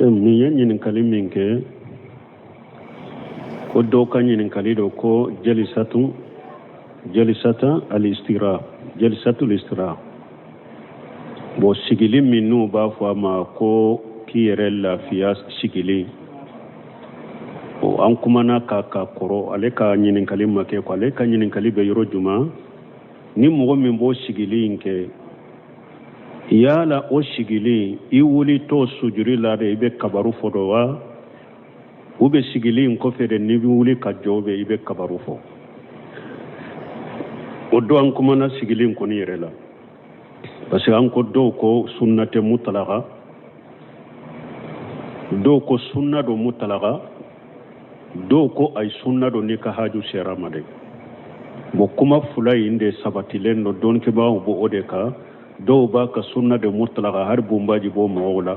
Nin ye ɲininkali min kɛ, ko dɔw ka ɲininkali don ko jalisatu jalisata alistira jalisatu listira, bon, sigili min n'u b'a fɔ a ma ko k'i yɛrɛ lafiya sigili, o an kumana ka ka kɔrɔ. Ale ka ɲininkali ma kɛ ko ale ka ɲininkali bɛ yɔrɔ jumɛn? Ni mɔgɔ min b'o sigili in kɛ, yala o sigili, i wulitɔ sujuri la de, i bɛ kabaru fɔ dɔ wa, u bɛ sigili in kɔfɛ de, n'i bɛ wuli ka jɔ bɛ, i bɛ kabaru fɔ? O don an kumana sigili in kɔni yɛrɛ la, parce que an ko dɔw ko sunna tɛ mutalaka, dɔw ko sunna don mutalaka, dɔw ko ayi, sunna don n'i ka haju sera ma de. Bon, kuma fila in de sabatilen don, dɔnnikɛbaaw b'o o de kan. Dɔw b'a ka sunna de mutalaka, hali bunbaji b'o mɔgɔw la.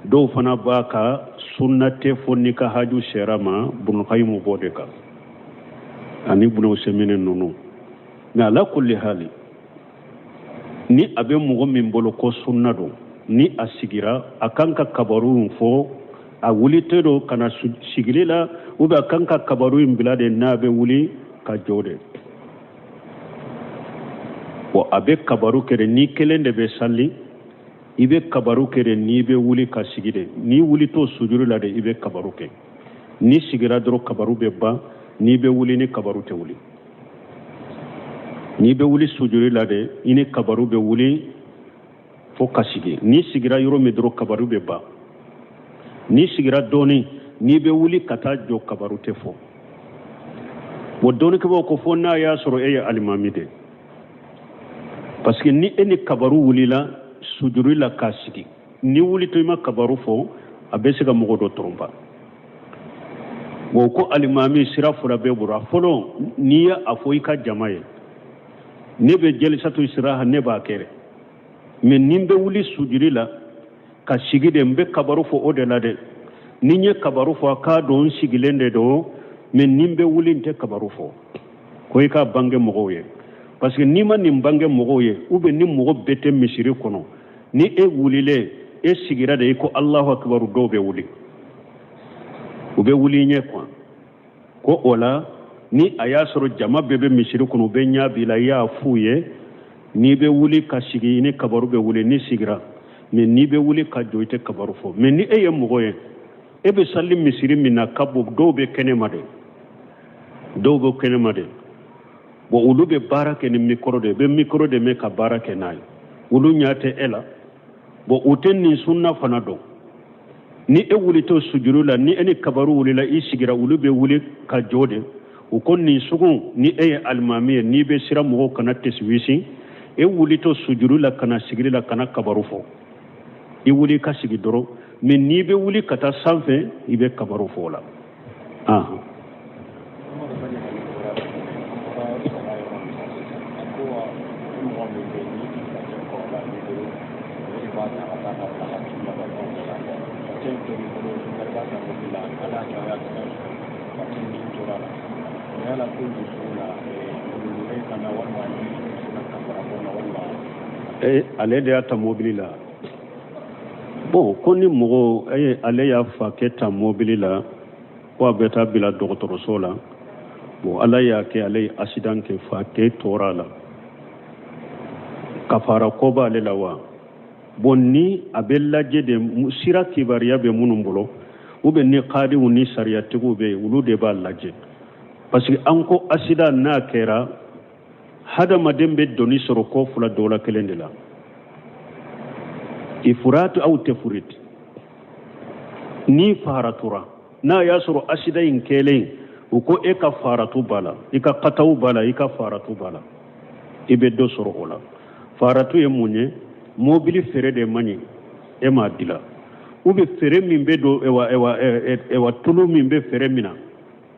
Dɔw fana b'a ka sunna tɛ fo n'i ka haju sera ma, Bunukayimu b'o de kan ani Bunu Usemini ninnu. Mais ala kulli hali, ni a bɛ mɔgɔ min bolo ko sunna don, ni a sigira, a kan ka kabaru in fɔ a wulitɔ don ka na sigili la, ou bien a kan ka kabaru in bila de n'a bɛ wuli ka jɔ de? Bon, a bɛ kabaru kɛ de, ni kelen de bɛ sali, i bɛ kabaru kɛ de n'i bɛ wuli ka sigi de. N'i wulitɔ sujuru la de, i bɛ kabaru kɛ. N'i sigira dɔrɔn, kabaru bɛ ban. N'i bɛ wuli, ni kabaru tɛ wuli. N'i bɛ wuli sujuru la de, i ni kabaru bɛ wuli fo ka sigi. N'i sigira yɔrɔ min dɔrɔn, kabaru bɛ ban. N'i sigira dɔɔni, n'i bɛ wuli ka taa jɔ, kabaru tɛ fɔ. Bon, dɔnnikɛbaaw ko fo n'a y'a sɔrɔ e ye alimami de, parce que ni e ni kabaru wulila sujuru la k'a sigi, ni wulitɔ i ma kabaru fɔ, a bɛ se ka mɔgɔ dɔ tɔrɔnpa. Bon, ko alimami, sira fila b'e bolo. A fɔlɔ, n'i ye a fɔ i ka jama ye, ne bɛ jalisatu istiraha, ne b'a kɛ dɛ, mais ni n bɛ wuli sujuri la ka sigi de, n bɛ kabaru fɔ o de la dɛ. Ni n ye kabaru fɔ, a k'a dɔn n sigilen de don, mais ni n bɛ wuli, n tɛ kabaru fɔ. Ko i k'a bange mɔgɔw ye, parce que n'i ma nin bange mɔgɔw ye, ou bien ni mɔgɔ bɛɛ tɛ misiri kɔnɔ, ni e wulilen, e sigira de, i ko Alahu akibaru, dɔw bɛ wuli, u bɛ wuli ɲɛ quoi. Ko o la, ni a y'a sɔrɔ jama bɛɛ bɛ misiri kɔnɔ, u bɛ ɲɛ b'i la, i y'a f'u ye, n'i bɛ wuli ka sigi, i ni kabaru bɛ wuli n'i sigira, mais n'i bɛ wuli ka jɔ, i tɛ kabaru fɔ. Mais ni e ye mɔgɔ ye, e bɛ sali misiri min na ka bon, dɔw bɛ kɛnɛma de, dɔw bɛ kɛnɛma de. Bon, olu bɛ baara kɛ ni micro de, bɛ micro de mɛn ka baara kɛ n'a ye, olu ɲɛ tɛ e la. Bon, u tɛ nin sunna fana dɔn. Ni e wulitɔ sujuru la, ni e ni kabaru wulila, i sigira, olu bɛ wuli ka jɔ de. U ko nin sugu, ni e ye alimami ye, n'i bɛ siran mɔgɔw kana tɛsiwisi, e wulitɔ sujuru la ka na sigili la, kana kabaru fɔ, i wuli ka sigi dɔrɔn. Mais n'i bɛ wuli ka taa sanfɛ, i bɛ kabaru fɔ o la. Ahan. Ale de y'a ta mobili la. Bon, ko ni mɔgɔ ale y'a fakɛ ta mobili la ko a bɛ taa bila dɔgɔtɔrɔso la, bon, Ala y'a kɛ ale ye accident kɛ, fakɛ tora a la, kafara ko b'ale la wa? Bon, ni a bɛ lajɛ de, sira kibaruya bɛ minnu bolo, ou bien ni kadiw ni sariyatigiw bɛ yen, olu de b'a lajɛ, parce que an ko accident n'a kɛra, hadamaden bɛ doni sɔrɔ ko fila dɔ la kelen de la: ifuratu aw tafrit. Ni faratura, n'a y'a sɔrɔ accident in kɛlen, u ko e ka faratu b'a la, i ka kataw b'a la, i ka faratu b'a la, i bɛ dɔ sɔrɔ o la. Faratu ye mun ye? Mobili frein de man ɲi, e m'a dila, ou bien frein min bɛ don, ewa ewa ewa, tulu min bɛ frein min na,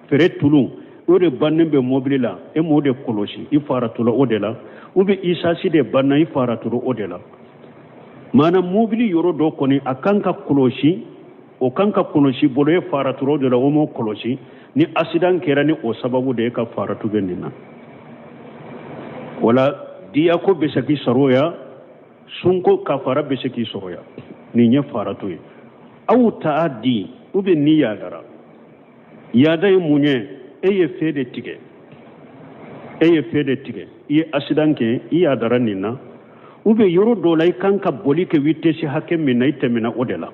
frein tulu, o de bannen bɛ mobili la, e m'o de kɔlɔsi, i faratula o de la, ou bien essence de banna, i faratula o de la. Maana mobili yɔrɔ dɔ kɔni a kan ka kɔlɔsi, o kan ka kɔlɔsi bolo, e faratula o de la, o m'o kɔlɔsi. Ni accident kɛra ni o sababu de ye, ka faratu bɛ nin na. Wala diya ko bɛ se k'i sɔrɔ ya, sunko kafara bɛ se k'i sɔrɔ ya. Nin ye faratu ye. Aw taadi ou bien n'i yadara. Yada ye mun ye? E ye fɛn de tigɛ, e ye fɛn de tigɛ, i ye accident kɛ, i yadara nin na, ou bien yɔrɔ dɔ la i kan ka boli kɛ vitesse hakɛ min na, i tɛmɛna o de la,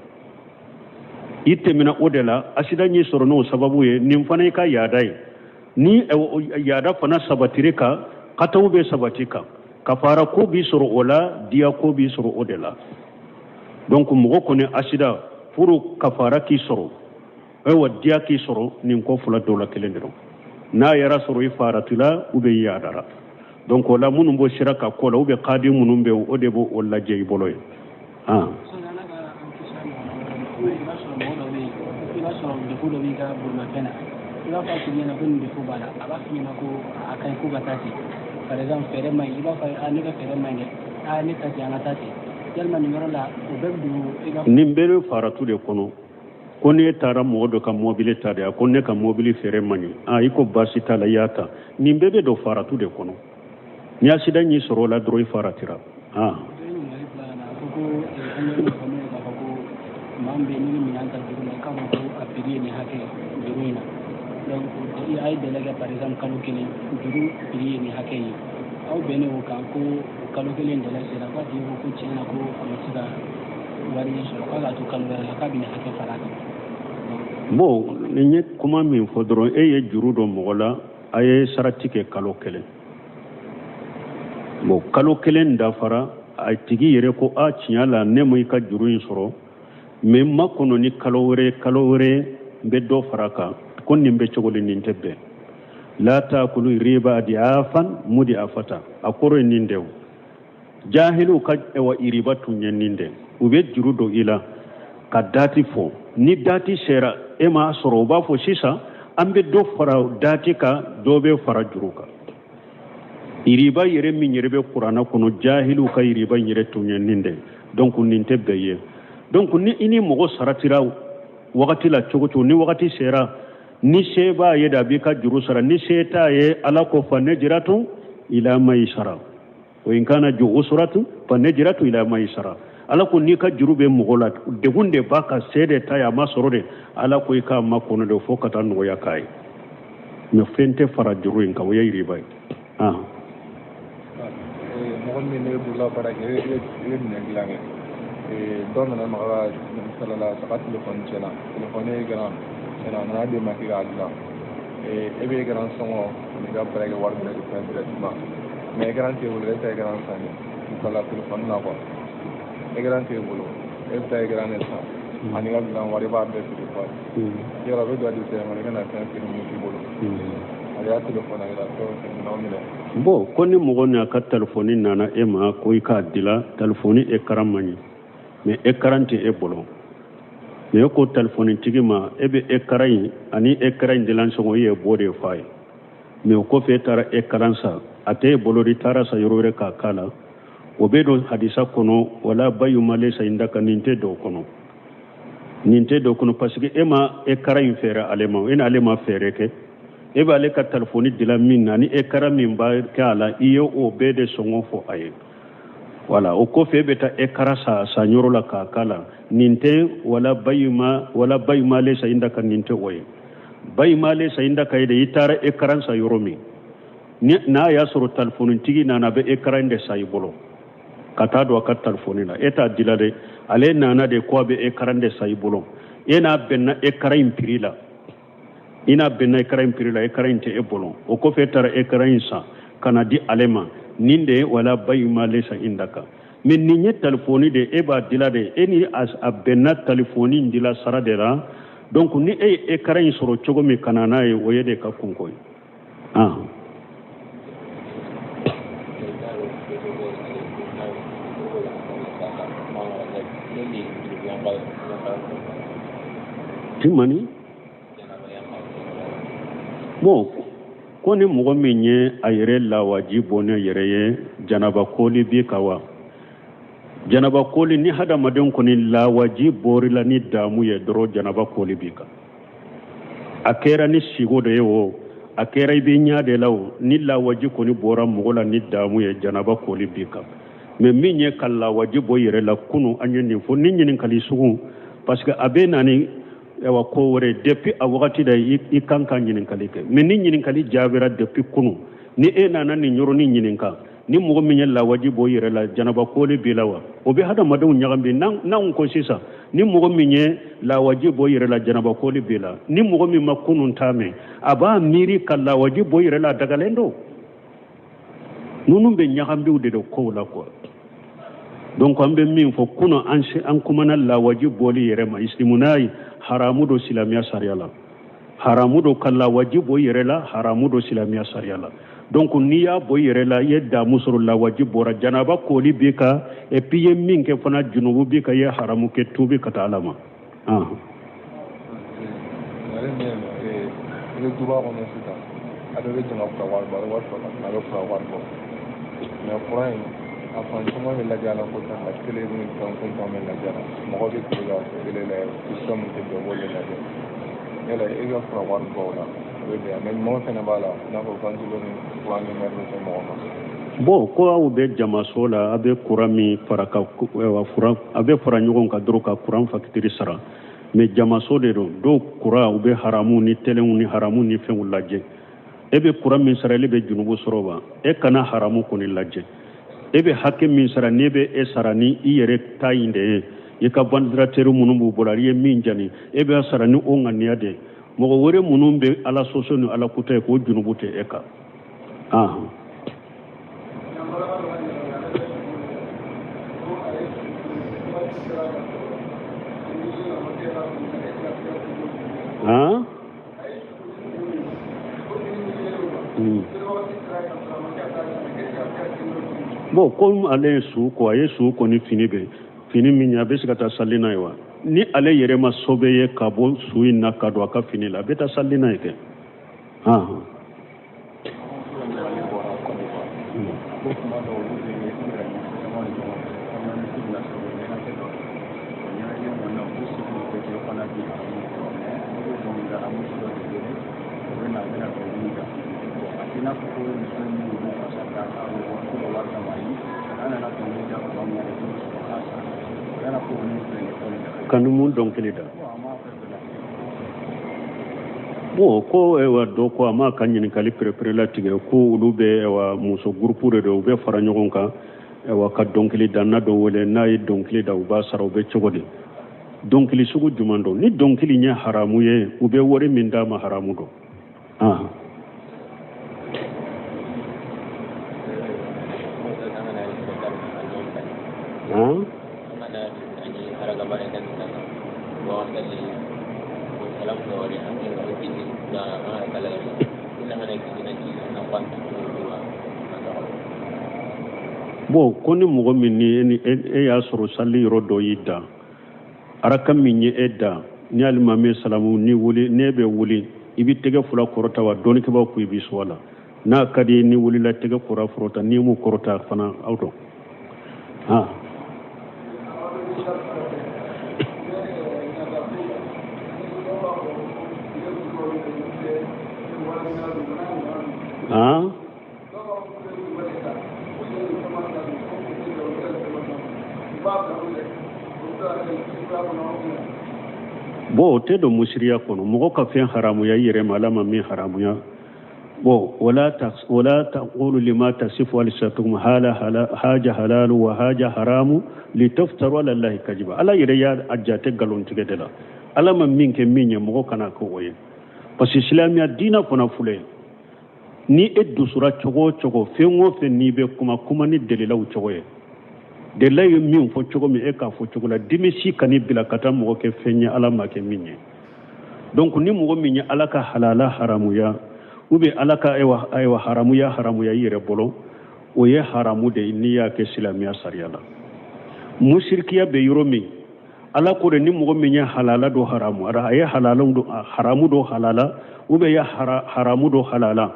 i tɛmɛna o de la, accident y'i sɔrɔ n'o sababu ye. Nin fana i ka yada ye. Ni yada fana sabatira kan, kataw bɛ sabati kan, kafara ko b'i sɔrɔ o la, diya ko b'i sɔrɔ o de la. Donc mɔgɔ kɔni accident pour kafara k'i sɔrɔ, ayiwa, diya k'i sɔrɔ, nin ko fila dɔ la kelen de don. N'a yɛrɛ sɔrɔ i faratila ou bien i yadara. Donc o la minnu b'o sira ka ko la, ou bien kadi minnu bɛ, o de b'o lajɛ i bolo ye. I b'a sɔrɔ défaut dɔ b'i ka bolimafɛn na, i b'a fɔ a tigi ɲɛna ko nin défaut b'a la, a b'a f'i ɲɛna ko a ka ɲi, ko ka taa ten. Par exemple, frein man ɲi, i b'a fɔ a ne ka frein man ɲi dɛ, a ne ta ten, an ka taa ten. Yalima nin yɔrɔ la, o bɛɛ bɛ don i ka Nin bɛɛ bɛ faratu de kɔnɔ. Ko n'e taara mɔgɔ dɔ ka mɔbili ta de, a ko ne ka mɔbili frein man ɲi, a i ko baasi t'a la, i y'a ta. Nin bɛɛ bɛ don faratu de kɔnɔ. Ni accident y'i sɔrɔ o la dɔrɔn, i faratira. Ah, ɲininkali bila ka na, a ko ko an bɛ min fɔ n'o ye k'a fɔ ko maa min bɛ yen n'i bɛ minɛn ta juru la, k'a fɔ ko a prix ye nin hakɛ ye juru in na. Donc a ye délai kɛ, par exemple kalo 1, juru prix ye nin hakɛ ye, aw bɛnnen o kan ko o kalo 1 délai sera, k'a tigi ko ko tiɲɛ na ko a ma se ka wari in sɔrɔ, k'a k'a to kalo wɛrɛ la, k'a bɛ nin hakɛ fara a kan. Bon, nin ye kuma min fɔ dɔrɔn, e ye juru don mɔgɔ la, a ye sarati kɛ kalo 1. Bon, kalo 1 dafara, a tigi yɛrɛ ko a tiɲɛ la ne ma i ka juru in sɔrɔ, mais n ma kɔnɔ ni kalo wɛrɛ, kalo wɛrɛ n bɛ dɔ fara a kan. Ko nin bɛ cogo di? Nin tɛ bɛn. La taakulu riba adiafan mudiafata, a kɔrɔ ye nin de o. Jahiliw ka wa iriba tun ye nin de, u bɛ juru don i la ka dati fɔ. Ni dati sera, e m'a sɔrɔ, u b'a fɔ sisan an bɛ dɔ fara dati kan, dɔ bɛ fara juru kan. Iriba yɛrɛ min yɛrɛ bɛ kuranna kɔnɔ, jahiliw ka iriba yɛrɛ tun ye nin de. Donc nin tɛ bɛn ye. Donc ni i ni mɔgɔ saratira wagati la cogo cogo, ni wagati sera, ni se b'a ye de, a b'i ka juru sara. Ni se t'a ye, Ala ko fa naziratun ila maisara wa in kana zu usratin fa naziratun ila maisara. Ala ko n'i ka juru bɛ mɔgɔ la, degun de b'a kan, se de t'a ye, a ma sɔrɔ de, Ala ko i k'a makɔnɔ de fo ka taa nɔgɔya k'a ye. Mais fɛn tɛ fara juru in kan, o ye iriba ye. Mɔgɔ min ne bolola baara kɛ, e bɛ minɛn dilan kɛ, dɔ nana maga ka misali la, a ka telefɔni tiɲɛna, telefɔni écran tiɲɛna, a nana d'e ma k'i k'a dilan. E bɛ écran sɔngɔ n'i ka baara kɛ wari bɛɛ fɛn directement, mais écran t'e bolo, e tɛ écran san dɛ. Misali la, telefɔni na quoi, écran t'e bolo, e bɛ taa écran de san ani ka dilan wari, i b'a bɛɛ feere quoi. Yɔrɔ a bɛ don a di ma, i kana fɛn feere min t'i bolo. A y'a telefɔni, a yɛrɛ fɛn o fɛn minɛnw minɛ. Bon, ko ni mɔgɔ n'a ka telefɔni nana e ma ko i k'a dilan, telefɔni écran man ɲi, mais écran tɛ e bolo, mais e ko telefɔni tigi ma e bɛ écran in ani écran in dilan sɔngɔ, i ye b'o de f'a ye. Mais o kɔfɛ e taara écran san, a tɛ e bolo de, i taara san yɔrɔ wɛrɛ k'a k'a la. O bɛ don hadisa kɔnɔ wala bayu ma laysa indaka. Nin tɛ don kɔnɔ, nin tɛ don kɔnɔ, parce que e ma écran in feere ale ma, e n'ale ma feere kɛ. E b'ale ka telefɔni dilan min na ni écran min b'a kɛ a la, i ye o bɛɛ de sɔngɔ fɔ a ye. Wala o kɔfɛ e bɛ taa écran san san yɔrɔ la k'a k'a la. Nin tɛ wala bayuma, wala bayuma laysa indaka, nin tɛ o ye. Bayuma laysa indaka ye de, i taara écran san yɔrɔ min, n'a y'a sɔrɔ telefonitigi nana, a bɛ écran in de san i bolo ka taa don a ka telefɔni la. E t'a dila dɛ, ale nana de ko a bɛ écran de san i bolo. E n'a bɛnna écran in prix la, i n'a bɛnna écran in prix la, écran in tɛ e bolo. O kɔfɛ e taara écran in san ka na di ale ma. Nin de ye wala bayuma laysa indaka. Mais nin ye telefɔni de, e b'a dila de, e ni a bɛnna telefɔni in dila sara de la. Donc ni e ye écran in sɔrɔ cogo min ka na n'a ye, o ye de ka kunko ye. Ah. Timani bon, ko ni mɔgɔ min ye a yɛrɛ lawaji bɔ ne yɛrɛ ye, janaba koli bi ka wa? Janaba koli, ni hadamaden kɔni lawaji bɔr'i la ni damu ye dɔrɔn, janaba koli bi kan. A kɛra ni sigo de ye o, a kɛra i bɛ ɲa de la o, ni lawaji kɔni bɔra mɔgɔ la ni damu ye, janaba koli bi kan. Mais min ye ka lawaji bɔ yɛrɛ la, kunu an ye nin fɔ, ni ɲininkali sugu parce que a bɛ na ni ayiwa ko wɛrɛ. Depuis a wagati da i kan ka ɲininkali kɛ, mais ni ɲininkali jaabira depuis kunu, ni e nana nin yɔrɔnin ɲininka, ni mɔgɔ min ye lawaji bɔ i yɛrɛ la, janaba koli b'i la wa, o bɛ hadamadenw ɲagami. N'anw ko sisan ni mɔgɔ min ye lawaji bɔ i yɛrɛ la, janaba koli b'i la, ni mɔgɔ min ma kunun ta mɛn, a b'a miiri ka lawaji bɔ i yɛrɛ la, a dagalen don. Ninnu bɛ ɲagamiw de don kow la quoi. Donc an bɛ min fɔ, kunun an kumana lawaji bɔli yɛrɛ ma, istimunayi haramu don silamɛya sariya la, haramu don ka lawaji bɔ i yɛrɛ la, haramu don silamɛya sariya la. Donc n'i y'a bɔ i yɛrɛ la, i ye damu sɔrɔ, lawaji bɔra, janaba koli b'i kan, et puis i ye min kɛ fana, junubu b'i kan, i ye haramu kɛ, tuubi ka taa Ala ma. Ale min ye i bɛ duba kɔnɔ sisan, a bɛɛ bɛ jɛ ka fura wari bɔ, a bɛ wari sɔrɔ, a bɛ fura wari bɔ, mais kuran in a fan caman bɛ lajɛ a la ko tan ka télé ni fɛn ko caman bɛ lajɛ a la, mɔgɔ bɛ tile ka télé lajɛ, système tɛ bɛn, o b'o de lajɛ. Yala e ka fura wari bɔ o la, o bɛ bɛn, mais ɲuman fana b'a la, i n'a fɔ ventilo ni courant ni bɛ se mɔgɔ ma. Bon, ko aw bɛ jamaso la, a bɛ kuran min fara ka kuran, a bɛ fara ɲɔgɔn kan dɔrɔn ka kuran fakitiri sara, mais jamaso de don. Dɔw kuran u bɛ haramu ni telew ni haramu ni fɛnw lajɛ. E bɛ kuran min sara, ele bɛ junubu sɔrɔ wa? E kana haramu kɔni lajɛ. E bɛ hakɛ min sara, n'e bɛ e sara ni i yɛrɛ ta in de ye, i ka ventilateur minnu b'u bolo, i ye min jani, e bɛ sara ni o ŋaniya de ye. Mɔgɔ wɛrɛ minnu bɛ Ala sɔsɔ ni Ala kuta ye, k'o junubu tɛ e kan. Han? Bon, komi ale ye su ko, a ye su ko ni fini bɛ fini min ye, a bɛ se ka taa sali n'a ye wa? Ni ale yɛrɛ ma sauvé ye ka bɔ su in na ka don a ka fini la, a bɛ taa sali n'a ye kɛ. Ka numu dɔnkili da. Bon, ko ayiwa dɔ ko a m'a ka ɲininkali pereperelatigɛ, ko olu bɛ ayiwa muso gurupu de don, u bɛ fara ɲɔgɔn kan ayiwa ka dɔnkili da, na dɔ wele, n'a ye dɔnkili da u b'a sara. U bɛ cogo di? Dɔnkili sugu jumɛn don? Ni dɔnkili ye haramu ye, u bɛ wari min d'a ma haramu don. Bon, ko ni mɔgɔ min ni e y'a sɔrɔ sali yɔrɔ dɔ y'i dan, araka min ye e dan, ni alimami salamu ni wuli, n'e bɛ wuli, i bɛ tɛgɛ fila kɔrɔta wa? Dɔnnikɛbaaw ko i bɛ sɔn a la. N'a ka di ni wulila tɛgɛ kɔrɔ kɔrɔta, n'i m'u kɔrɔta fana, aw dɔn. Han. Bon, o tɛ don musiriya kɔnɔ. Mɔgɔ ka fɛn haramuya i yɛrɛ ma, Ala ma min haramuya. Bon, wala taqulu lima tasifu alsinatukum hala haja halalu wa haja haramu litaftaru ala Allahi kajiba. Ala yɛrɛ y'a jate nkalontigɛ de la. Ala ma min kɛ min ye, mɔgɔ kana kɛ o ye, parce que silamɛya diinɛ fana filɛ, ni e dusura cogo o cogo, fɛn o fɛn n'i bɛ kuma, kuma ni delilaw cogo ye. Delila ye min fɔ cogo min, e k'a fɔ cogo la. Dimi si kan'i bila ka taa mɔgɔ kɛ fɛn ye Ala ma kɛ min ye. Donc ni mɔgɔ min ye Ala ka halala haramuya, ou bien Ala ka ayiwa haramuya haramuya i yɛrɛ bolo, o ye haramu de ye n'i y'a kɛ silamɛya sariya la. Musirikiya bɛ yɔrɔ min, Ala ko de ni mɔgɔ min ye halala don haramu, a ye halala don haramu don halala, ou bien ye haramu don halala,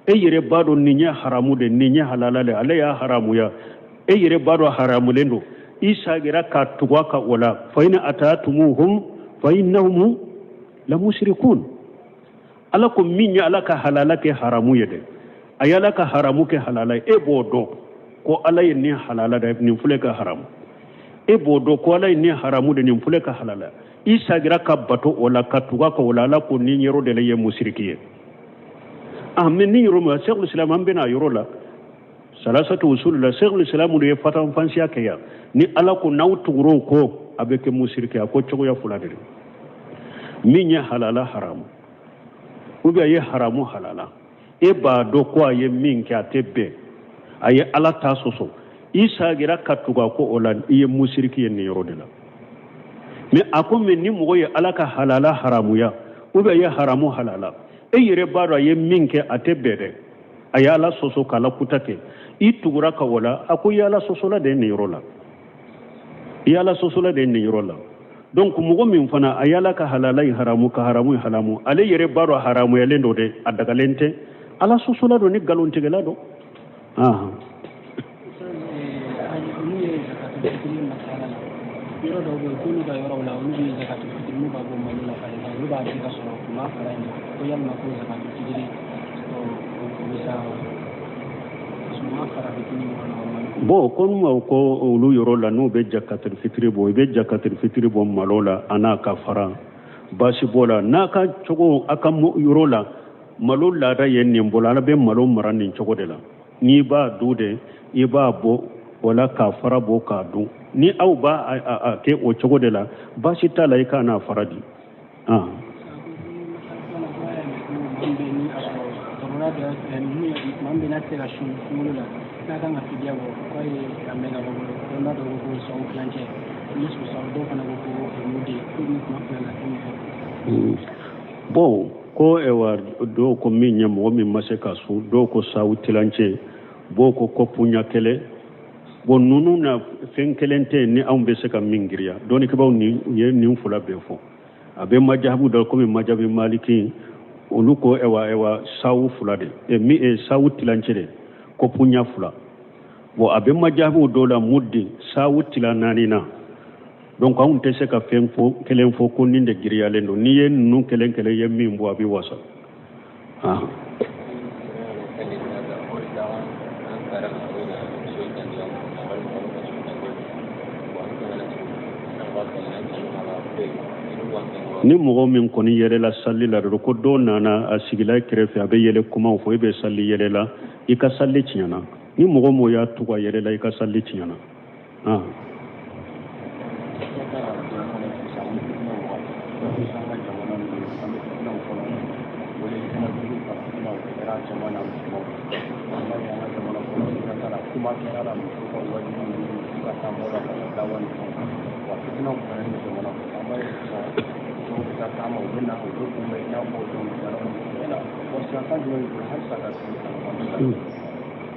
e yɛrɛ b'a dɔn nin ye haramu de, nin ye halala de, ale y'a haramuya, e yɛrɛ b'a dɔn haramulen don, i sagira ka tugu a kan o la, fa in ata'tumuhum fa innahum la mushrikun. Ala ko min ye Ala ka halala kɛ haramu ye dɛ, a ye Ala ka haramu kɛ halala ye, e b'o dɔn ko Ala ye nin halala dɛ, nin filɛ ka haramu. E b'o dɔn ko Ala ye nin haramu de nin filɛ ka halala. I sagira ka bato o la ka tugu a kɔ o la, Ala ko nin yɔrɔ de la i ye musiriki ye. Ah, mais nin yɔrɔ min Sɛkul Islam, an bɛna a yɔrɔ la salasatu usul la, Sɛkul Islam de ye fatanfansiya kɛ yan. Ni Ala ko n'aw tugur'o kɔ a bɛ kɛ musiriki, a ko cogoya fila de don. Min ye halala haramu ou bien a ye haramu halala, e b'a dɔn ko a ye min kɛ a tɛ bɛn, a ye Ala ta sɔsɔ, i sagira ka tugu a kɔ o la, i ye musiriki ye nin yɔrɔ de la. Mais a ko mais ni mɔgɔ ye Ala ka halala haramuya ou bien a ye haramu halala, e yɛrɛ b'a dɔn a ye min kɛ a tɛ bɛn dɛ, a ye Ala sɔsɔ k'Ala kuta kɛ, i tugura ka o la, a ko i ye Ala sɔsɔla de ye nin yɔrɔ la, i ye Ala sɔsɔla de ye nin yɔrɔ la. Donc mɔgɔ min fana a ye Ala ka halala in haramu ka haramu in halamu, ale yɛrɛ b'a dɔn haramuyalen don dɛ, a dagalen tɛ, Ala sɔsɔla don ni nkalontigɛla don. Yɔrɔ dɔw bɛ yen k'olu ka yɔrɔw la, olu bɛ zakatul fitiri n'u b'a bɔ malo la par exemple, olu b'a di ka sɔrɔ u m'a fara in ko yalima ko zakatul fitiri o bɛ sa wa? Parce que u m'a fara fitinin min kɔnɔ o man ɲi. Bon, komi ko olu yɔrɔ la n'u bɛ zakatul fitiri bɔ, i bɛ zakatul fitiri bɔ malo la a n'a ka fara, baasi b'o la. N'a ka cogo a ka yɔrɔ la malo laada ye nin bolo, ala bɛ malo mara nin cogo de la. N'i b'a dun de, i b'a bɔ wala k'a fara bɔ k'a dun. Ni aw b'a a kɛ o cogo de la, baasi t'a la, i k'a n'a fara di. Bon, ko ewa dɔw ko min ye mɔgɔ min ma se ka sun, dɔw ko sawu tilancɛ, bɔw ko kɔpu ɲɛ kelen. Bon, ninnu na fɛn kelen tɛ ni anw bɛ se ka min giriya. Dɔnnikɛbaaw ni ye nin fila bɛɛ fɔ. A bɛ majahabu dɔ komi majabi maliki, olu ko ewa sawu fila de, mi sawu tilancɛ de, kɔpu ɲɛ fila. Bon, a bɛ majahabu dɔ la mudi sawu tila naani na. Donc anw tɛ se ka fɛn fɔ kelen fɔ ko nin de giriyalen don. N'i ye ninnu kelen kelen ye min bɔ, a bɛ wasa. Ni mɔgɔ min kɔni yɛlɛla sali la dɔrɔn, ko dɔ nana a sigila i kɛrɛfɛ, a bɛ yɛlɛ kumaw fɔ, e bɛ sali yɛlɛ la, i ka sali tiɲɛna. Ni mɔgɔ mɔgɔ y'a tugu a yɛlɛ la, i ka sali tiɲɛna.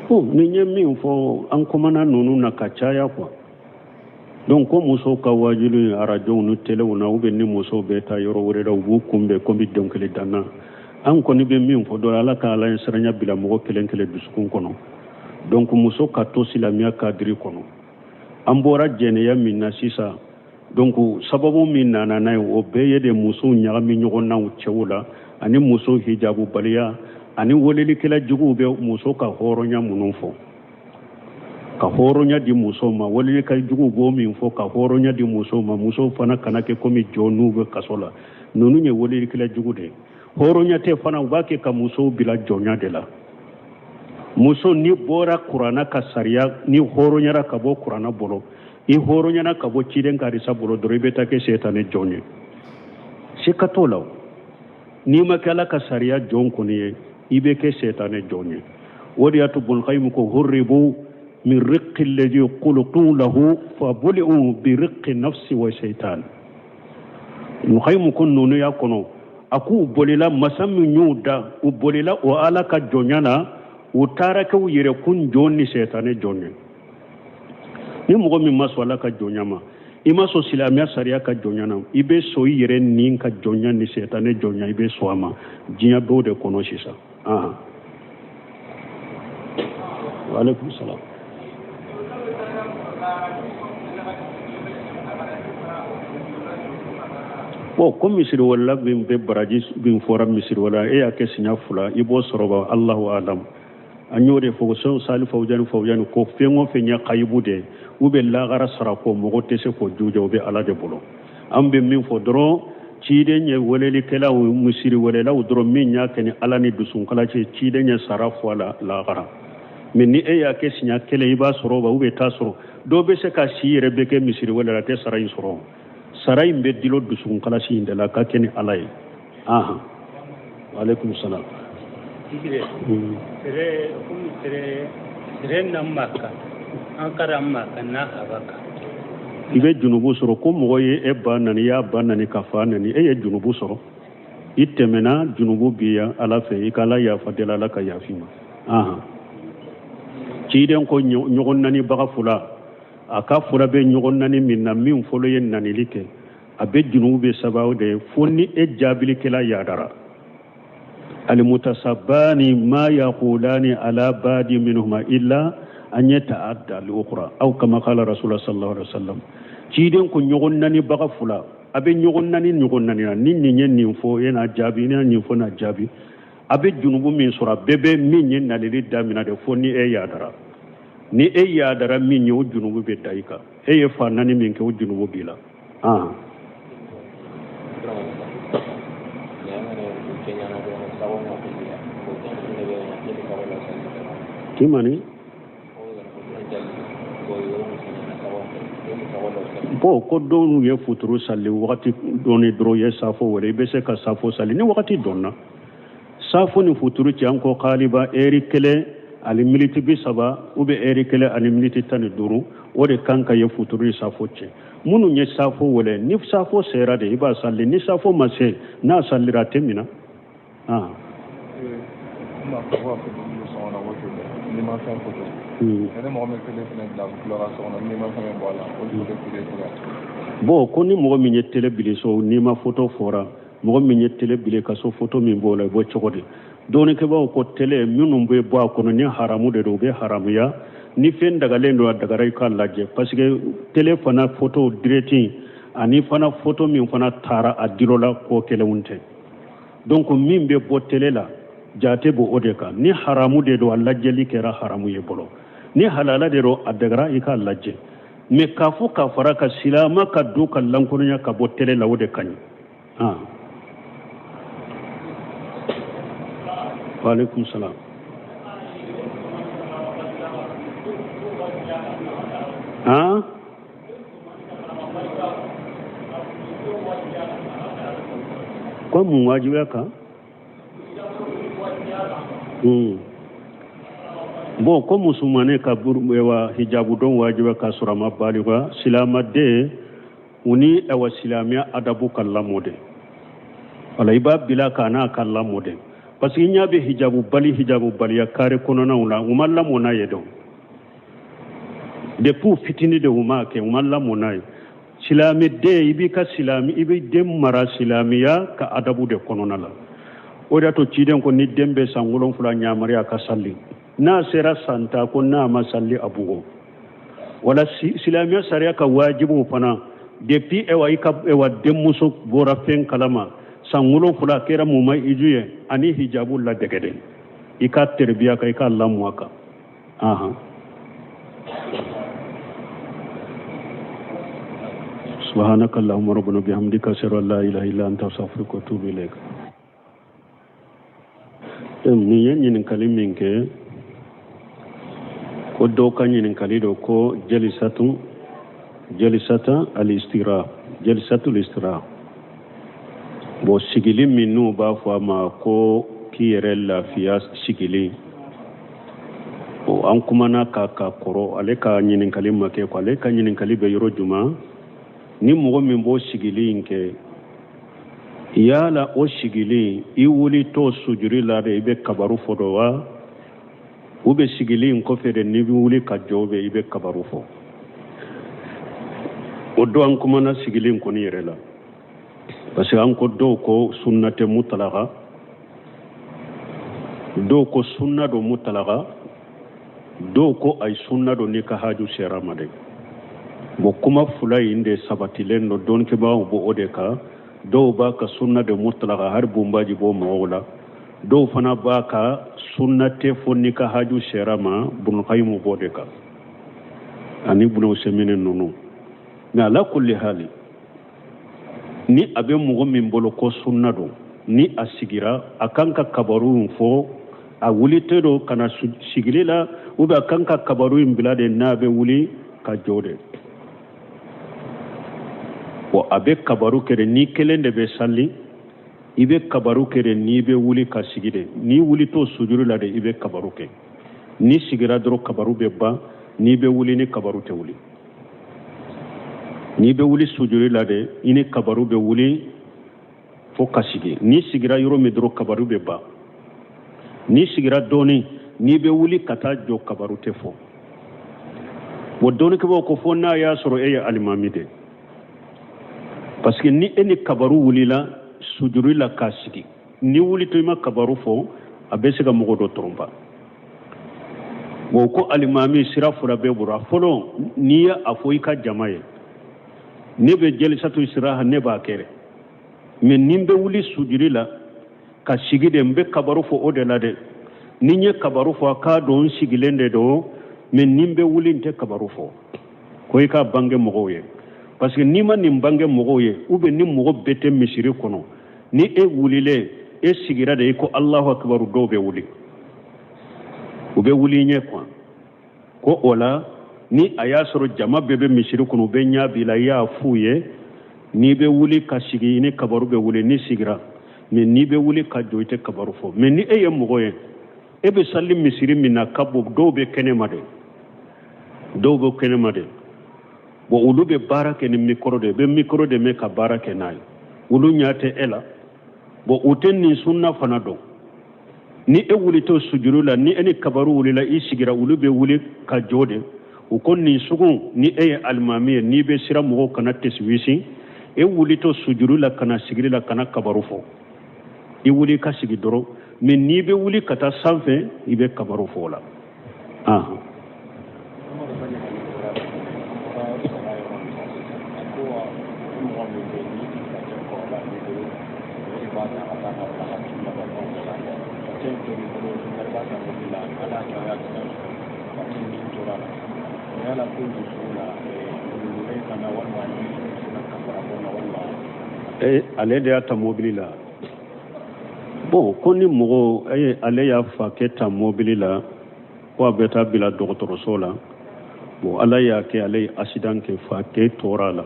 Bon, ni n ye min fɔ, an kumana ninnu na ka caya quoi. Donc ko musow ka waajuli arajow ni telew na, ou bien ni musow bɛ taa yɔrɔ wɛrɛ la, u b'u kunbɛn komi dɔnkili danna. An kɔni bɛ min fɔ dɔrɔn, Ala ka Ala ɲɛsiranya bila mɔgɔ kelen kelen dusukun kɔnɔ. Donc muso ka to silamɛya kadiri kɔnɔ. An bɔra jɛnɛya min na sisan, donc sababu min nana n'a ye, o bɛɛ ye de musow ɲagami ɲɔgɔn na u cɛw la, ani muso hijabubaliya, ani welelikɛla juguw bɛ muso ka hɔrɔnya minnu fɔ, ka hɔrɔnya di musow ma. Welelikɛla juguw b'o min fɔ, ka hɔrɔnya di musow ma, musow fana kana kɛ komi jɔn n'u bɛ kaso la. Ninnu ye welelikɛla jugu de ye. Hɔrɔnya tɛ fana, u b'a kɛ ka musow bila jɔnya de la. Muso n'i bɔra kuranna ka sariya, ni hɔrɔnyara ka bɔ kuranna bolo, i hɔrɔnyara ka bɔ ciden ka hadisa bolo dɔrɔn, i bɛ taa kɛ sɛtanɛ jɔn ye. Sika t'o la. N'i ma kɛ Ala ka sariya jɔn kɔni ye, i bɛ kɛ sɛtanɛ jɔn ye. O de y'a to Ibn ko hurribu min riqi alladhi khuliqu lahu fabuli'u bi riqi nafsi wa shaitan. Ibn Qayyim ko ninnu y'a kɔnɔ, a k'u bolila masa min y'u da, u bolila o Ala ka jɔnya na, u taara kɛ u yɛrɛ kun jɔn ni sɛtanɛ jɔn ye. Ni mɔgɔ min ma sɔn Ala ka jɔnya ma, i ma sɔn silamɛya sariya ka jɔnya na, i bɛ sɔn i yɛrɛ ni ka jɔnya ni sɛtanɛ jɔnya, i bɛ sɔn a ma. Diɲɛ b'o de kɔnɔ sisan. Waaleykum salaam. Bon, ko misiriwelela min bɛ baraji min fɔra misiriwelela, e y'a kɛ siɲɛ fila, i b'o sɔrɔ ba, Allahu alam. An y'o de fɔ ko sɛki Sali Fawuzani Fawuzani ko fɛn o fɛn ye kayibu de ye u bɛ lagara sara ko mɔgɔ tɛ se k'o juja, o bɛ Ala de bolo. An bɛ min fɔ dɔrɔn, ciden ye welelikɛlaw, misiri welelaw dɔrɔn, min y'a kɛ ni Ala ni dusunkala cɛ, ciden ye sara fɔ a la lagara. Mais ni e y'a kɛ siɲɛ kelen, i b'a sɔrɔ wa ou bien t'a sɔrɔ. Dɔw bɛ se ka si yɛrɛ bɛɛ kɛ misiri wele la, a tɛ sara in sɔrɔ. Sara in bɛ dilo dusukunkalasi in de la ka kɛ ni Ala ye. Ahan, waaleykum salam. Sere komi sere sere na maka an kara maka na habaka. I bɛ junubu sɔrɔ ko mɔgɔ ye e ba nani, i y'a ba nani ka fa nani, e ye junubu sɔrɔ. I tɛmɛna, junubu b'i ya Ala fɛ, i ka Ala yafa deli, Ala ka yafa i ma. Ahan, ciden ko ɲɔgɔn nanibaga fila, a ka fura bɛ ɲɔgɔn nani min na, min fɔlɔ ye nanili kɛ, a bɛ junubu bɛ sababu de ye fo ni e jaabilikɛla yadara. Alimutasabani ma yaqulani ala badi minhuma illa an yata'adda al-ukhra aw kama qala rasulullah sallallahu alaihi wasallam. Ciden ko ɲɔgɔn nanibaga fila, a bɛ ɲɔgɔn nani ɲɔgɔn nani na, ni nin ye nin fɔ, e n'a jaabi, ni nin fɔ n'a jaabi, a bɛ junubu min sɔrɔ, a bɛɛ bɛ min ye nalili damina de fo ni e yadara. Ni e yadara min ye, o junubu bɛ da i kan. E ye fa nani min kɛ, o junubu b'i la. Kimani bon, ko dɔw ye futuru sali wagati dɔɔni dɔrɔn ye safo wele, i bɛ se ka safo sali ni wagati dɔnna. Safo ni futuru cɛ, an ko kaliba ɛri kelen ani miniti 30 ou bien ɛri kelen ani miniti 15, o de kan ka ye futuru ni safo cɛ. Minnu ye safo wele, ni safo sera de i b'a sali, ni safo ma se, n'a salira a tɛ minɛ. Bon, ko ni mɔgɔ min ye tele bili so, n'i ma foto fɔra, mɔgɔ min ye tele bili ka so, foto min b'o la, i bɔ cogo di? Dɔnnikɛbaaw ko tele minnu bɛ bɔ a kɔnɔ, ni haramu de don, u bɛ haramuya. Ni fɛn dagalen don, a dagara i k'a lajɛ, parce que tele fana foto direct ani fana foto min fana taara a dilo la, ko kelenw tɛ. Donc min bɛ bɔ tele la, jate b'o o de kan. Ni haramu de don, a lajɛli kɛra haramu ye bolo. Ni halala de don, a dagara i k'a lajɛ. Mais k'a fɔ k'a fara ka silama ka don ka lankolonya ka bɔ tele la, o de ka ɲi. Waaleykum salam. Ko mun wajibiya kan? Bon, ko musomannin ka wa hijabu don wajibiya k'a sɔrɔ a ma balikuya, silamaden u ni awa silamɛya adabu ka lamɔ de. Wala i b'a bila k'a n'a ka lamɔ de, parce que i ɲɛ bɛ hijabu bali hijabu baliya kare kɔnɔnaw la, u ma lamɔ n'a ye dɔn depuis fitini de u m'a kɛ, u ma lamɔ n'a ye. Silamɛden, i b'i ka silamɛ, i bɛ den mara silamɛya ka adabu de kɔnɔna la. O de y'a to ciden ko ni den bɛ san 7 yamaruya ka sali, n'a sera san 10 ko n'a ma sali a bugɔ. Wala silamɛya sariya ka wajibiw fana, depuis ewa i ka ewa denmuso bɔra fɛn kalama san 7 a kɛra mumayiju ye, ani hijabu ladege de, i ka terbiya kan, i ka lamɔ a kan. Ahan. Subhanaka Allahumma rabbana bihamdika ashhadu an la ilaha illa anta astaghfiruka wa atubu ilaik. Nin ye ɲininkali min kɛ, ko dɔw ka ɲininkali don ko jalisatu jalisata alistira jalisatul istira. Bon, sigili min n'u b'a fɔ a ma ko k'i yɛrɛ lafiya sigili, o an kumana ka ka kɔrɔ, ale ka ɲininkali ma kɛ ko ale ka ɲininkali bɛ yɔrɔ jumɛn? Ni mɔgɔ min b'o sigili in kɛ, yala o sigili i wulitɔ sujuri la de i bɛ kabaru fɔ dɔ wa, u bɛ sigili in kɔfɛ de n'i bɛ wuli ka jɔ bɛ i bɛ kabaru fɔ? O don an kumana sigili in kɔni yɛrɛ la, parce que an ko dɔw ko sunna tɛ mutalaka, dɔw ko sunna don mutalaka, dɔw ko ayi sunna don n'i ka haju sera ma de. Bon, kuma fila in de sabatilen don, dɔnnikɛbaaw b'o o de kan. Dɔw b'a ka sunna de mutalaka, hali bunbaji b'o mɔgɔw la. Dɔw fana b'a ka sunna tɛ fo n'i ka haju sera ma. Bunukayimu b'o de kan ani Bunu Usemini ninnu. Mais ala kulli hali, ni a bɛ mɔgɔ min bolo ko sunna don, ni a sigira, a kan ka kabaru in fɔ a wulitɔ don ka na sigili la, ou bien a kan ka kabaru in bila de n'a bɛ wuli ka jɔ de. Bon, a bɛ kabaru kɛ de, ni kelen de bɛ sali, i bɛ kabaru kɛ de n'i bɛ wuli ka sigi de. N'i wulitɔ sujuru la de, i bɛ kabaru kɛ. N'i sigira dɔrɔn, kabaru bɛ ban. N'i bɛ wuli, ni kabaru tɛ wuli. N'i bɛ wuli sujuru la de, i ni kabaru bɛ wuli fo ka sigi. N'i sigira yɔrɔ min dɔrɔn, kabaru bɛ ban. N'i sigira dɔɔni, n'i bɛ wuli ka taa jɔ, kabaru tɛ fɔ. Bon, dɔnnikɛbaaw ko fo n'a y'a sɔrɔ e ye alimami de, parce que ni e ni kabaru wulila sujuru la k'a sigi, ni wulitɔ i ma kabaru fɔ, a bɛ se ka mɔgɔ dɔ tɔrɔnpa. Bon, ko alimami, sira fila bɛ bolo. A fɔlɔ, n'i ye a fɔ i ka jama ye, ne bɛ jɛlisatu istiraha, ne b'a kɛ dɛ, mais ni n bɛ wuli sujuru la ka sigi de, n bɛ kabaru fɔ o de la dɛ. Ni n ye kabaru fɔ, a k'a dɔn n sigilen de don, mais ni n bɛ wuli, n tɛ kabaru fɔ. Ko i k'a bange mɔgɔw ye, parce que n'i ma nin bange mɔgɔw ye, ou bien ni mɔgɔ bɛɛ tɛ misiri kɔnɔ, ni e wulilen, e sigira de, i ko Alahu akibaru, dɔw bɛ wuli, u bɛ wuli ɲɛ quoi. Ko o la, ni a y'a sɔrɔ jama bɛɛ bɛ misiri kɔnɔ, u bɛ ɲɛ b'i la, i y'a f'u ye, n'i bɛ wuli ka sigi, i ni kabaru bɛ wuli n'i sigira, mais n'i bɛ wuli ka jɔ, i tɛ kabaru fɔ. Mais ni e ye mɔgɔ ye, e bɛ sali misiri min na ka bon, dɔw bɛ kɛnɛma de, dɔw bɛ kɛnɛma de. Bon, olu bɛ baara kɛ ni micro de, bɛ micro de mɛn ka baara kɛ n'a ye, olu ɲɛ tɛ e la. Bon, u tɛ nin sunna fana dɔn. Ni e wulitɔ sujuru la, ni e ni kabaru wulila, i sigira, olu bɛ wuli ka jɔ de. U ko nin sugu, ni e ye alimami ye, n'i bɛ siran mɔgɔw kana tɛsiwisi, e wulitɔ sujuru la ka na sigili la, kana kabaru fɔ, i wuli ka sigi dɔrɔn. Mais n'i bɛ wuli ka taa sanfɛ, i bɛ kabaru fɔ o la. Ahan. Ale de y'a ta mobili la. Bon, ko ni mɔgɔ ale y'a fa kɛ ta mobili la ko a bɛ taa bila dɔgɔtɔrɔso la. Bon, Ala y'a kɛ ale ye accident kɛ, fa kɛ tora a la,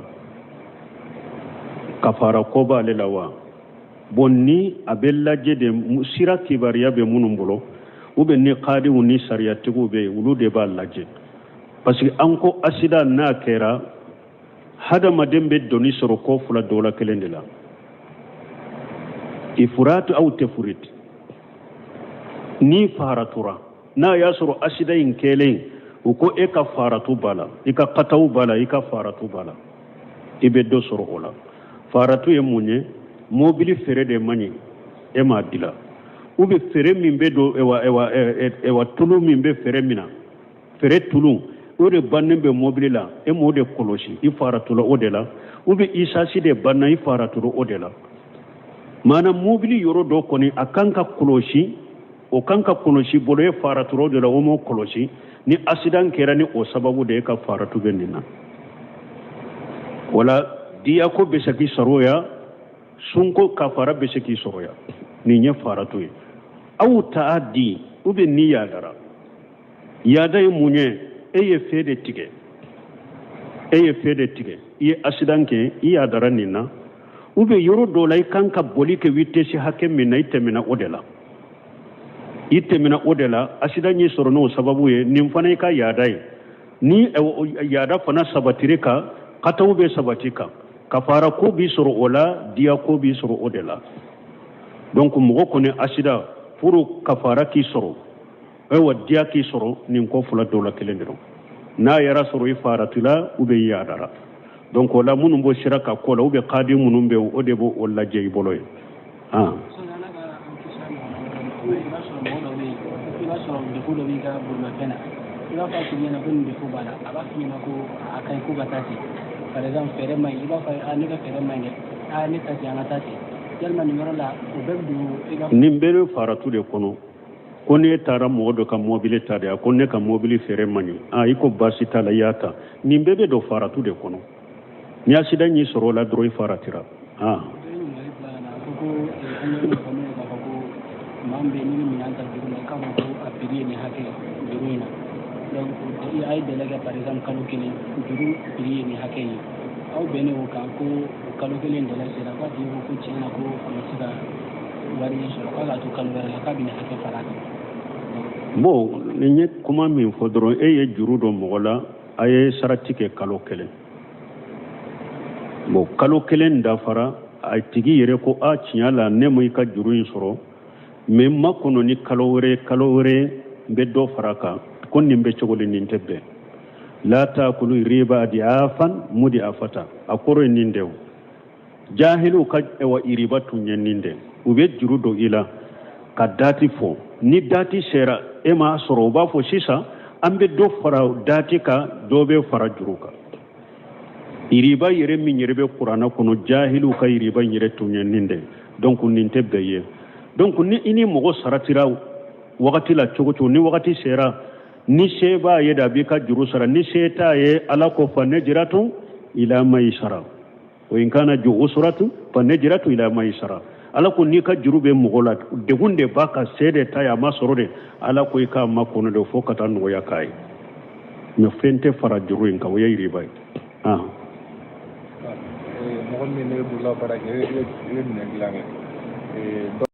kafara ko b'ale la wa? Bon, ni a bɛ lajɛ de, sira kibaruya bɛ minnu bolo, ou bien ni kadiw ni sariyatigiw bɛ yen, olu de b'a lajɛ, parce que an ko accident n'a kɛra, hadamaden bɛ doni sɔrɔ ko fila dɔ la kelen de la: ifuratu aw tafrit. Ni faratura, n'a y'a sɔrɔ accident in kɛlen, u ko e ka faratu b'a la, i ka kataw b'a la, i ka faratu b'a la, i bɛ dɔ sɔrɔ o la. Faratu ye mun ye? Mobili frein de man ɲi, e m'a dila, ou bien frein min bɛ don, ewa ewa ewa, tulu min bɛ frein min na, frein tulu, o de bannen bɛ mobili la, e m'o de kɔlɔsi, i faratula o de la, ou bien essence de banna, i faratula o de la. Maana mobili yɔrɔ dɔ kɔni a kan ka kɔlɔsi, o kan ka kɔlɔsi bolo, e faratula o de la, o m'o kɔlɔsi. Ni accident kɛra ni o sababu de ye, ka faratu bɛ nin na. Wala diya ko bɛ se k'i sɔrɔ ya, sunko kafara bɛ se k'i sɔrɔ ya. Nin ye faratu ye. Aw taadi, ou bien ni yadara. Yada ye mun ye? E ye fɛn de tigɛ, e ye fɛn de tigɛ, i ye accident kɛ, i yadara nin na, ou bien yɔrɔ dɔ la i kan ka boli kɛ vitesse hakɛ min na, i tɛmɛna o de la, i tɛmɛna o de la, accident y'i sɔrɔ n'o sababu ye. Nin fana i ka yaada ye. Ni yaada fana sabatiri kan, kataw bɛ sabati kan, kafara ko b'i sɔrɔ o la, diya ko b'i sɔrɔ o de la. Donc mɔgɔ kɔni accident pour kafara k'i sɔrɔ, ayiwa, diya k'i sɔrɔ, nin ko fila dɔw la kelen de don. N'a yɛrɛ sɔrɔ i faratila ou bien i yaadara. Donc o la, minnu b'o sira ka ko la, ou bien kadi minnu bɛ yen, o de b'o lajɛ i bolo ye. Ah. I b'a sɔrɔ défaut dɔ b'i ka bolimafɛn na, i b'a fɔ a tigi ɲɛna ko nin défaut b'a la, a b'a f'i ɲɛna ko a ka ɲi, ko ka taa ten. Par exemple, frein man ɲi, i b'a fɔ a ne ka frein man ɲi dɛ, a ne ta ten, an ka taa ten. Yalima nin yɔrɔ la, o bɛɛ bɛ don e ka. Nin bɛɛ bɛ faratu de kɔnɔ. Ko ne taara mɔgɔ dɔ ka mɔbili ta de, a ko ne ka mɔbili feere man ɲi, a i ko baasi t'a la, i y'a ta. Nin bɛɛ bɛ don faratu de kɔnɔ. Ni accident y'i sɔrɔ o la dɔrɔn, i faratira. Ah. Dɔ ye ɲininkali bila ka na, a ko ko an ye min faamu k'a fɔ ko maa min bɛ yen n'i bɛ minɛn ta juru la, i k'a fɔ ko a prix ye nin hakɛ ye juru in na. Donc a ye délai kɛ, par exemple kalo kelen, juru prix ye nin hakɛ ye. Aw bɛnnen o kan ko o kalo kelen délai sera, k'a tigi ko ko tiɲɛ na, ko a ma se ka wari sɔrɔ, k'a k'a to kalo wɛrɛ la, k'a bɛ nin hakɛ fara a kan. Bon, nin ye kuma min fɔ dɔrɔn, e ye juru don mɔgɔ la, a ye sarati kɛ kalo kelen. Bon, kalo kelen dafara, a tigi yɛrɛ ko a tiɲɛ la, ne ma i ka juru in sɔrɔ, mais n ma kɔnɔ ni kalo wɛrɛ, kalo wɛrɛ n bɛ dɔ fara a kan. Ko nin bɛ cogo di? Nin tɛ bɛn. La takulu riba adiafan mudiafata, a kɔrɔ ye nin de. O jahiliw ka wa iriba tun ye nin de: u bɛ juru don i la ka dati fɔ, ni dati sera e m'a sɔrɔ, u b'a fɔ sisan an bɛ dɔ fara dati kan, dɔ bɛ fara juru kan. Iriba yɛrɛ min yɛrɛ bɛ kuranɛ kɔnɔ, jahiliw ka iriba yɛrɛ tun ye nin de. Donc nin tɛ bɛn ye. Donc ni i ni mɔgɔ saratira wagati la cogo cogo, ni wagati sera, ni se b'a ye de, a b'i ka juru sara. Ni se t'a ye, Ala ko fa naziratun ila maisara wa in kana zu usratin fa naziratun ila maisara. Ala ko n'i ka juru bɛ mɔgɔ la, degun de b'a kan, se de t'a ye, a ma sɔrɔ de, Ala ko i k'a makɔnɔ de fo ka taa nɔgɔya k'a ye. Mais fɛn tɛ fara juru in kan, o ye iriba ye. Ah. Mɔgɔ min ne bolola baara kɛ, e bɛ minɛn dilan kɛ.